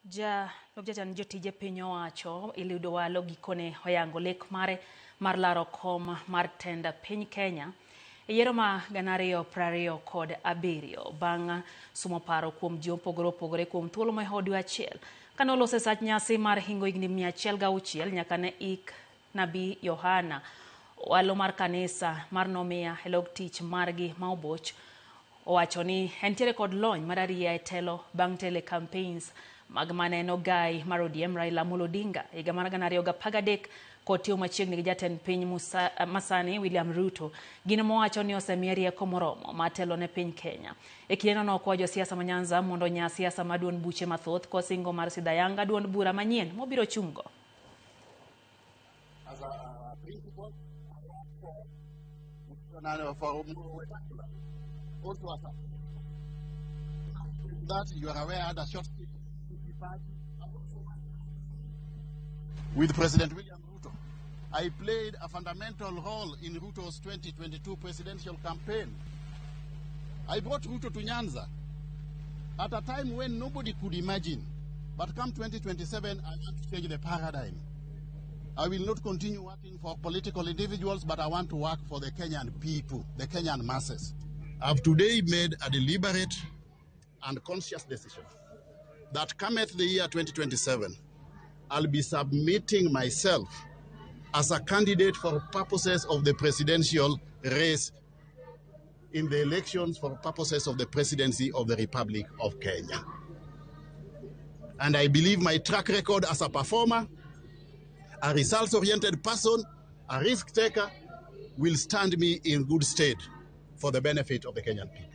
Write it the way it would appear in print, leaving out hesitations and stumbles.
Jalup jatend jotije piny owacho Eliud Owalo gikone oyango lek mare mar laro kom mar tend piny Kenya e yiero ma 2027 bang' sumo paro kuom ji mopogore opogore kuom thuolo mohewo dwe achiel kane oloso e sach nyasi mar hingo higni 106 nyaka ne ik Nabii Yohana. Owalo mar kanisa mar Nomia e log tich margi ma oboch owacho ni entiere kod lony mar ariya e telo bang' telo e campaigns mag mane en ogai mar ODM Raila Amolo Odinga higa mar 2013 kod tiyo machiegni gi jatend piny Musa, masani William Ruto. Gino mowacho ni osemiye rieko moromo mar telo ne piny Kenya. E kindeno nokwayo josiasa ma Nyanza mondo onya siasa mar duond buche mathoth kosingo mar sidho ayanga duond bura manyien mobiro chung'go. As a principal, for also as a, that you are aware had a short with President William Ruto. I played a fundamental role in Ruto's 2022 presidential campaign. I brought Ruto to Nyanza at a time when nobody could imagine. But come 2027, I want to change the paradigm. I will not continue working for political individuals, but I want to work for the Kenyan people, the Kenyan masses. I've today made a deliberate and conscious decision that cometh the year 2027, I'll be submitting myself as a candidate for purposes of the presidential race in the elections for purposes of the presidency of the Republic of Kenya. And I believe my track record as a performer, a results-oriented person, a risk taker, will stand me in good stead for the benefit of the Kenyan people.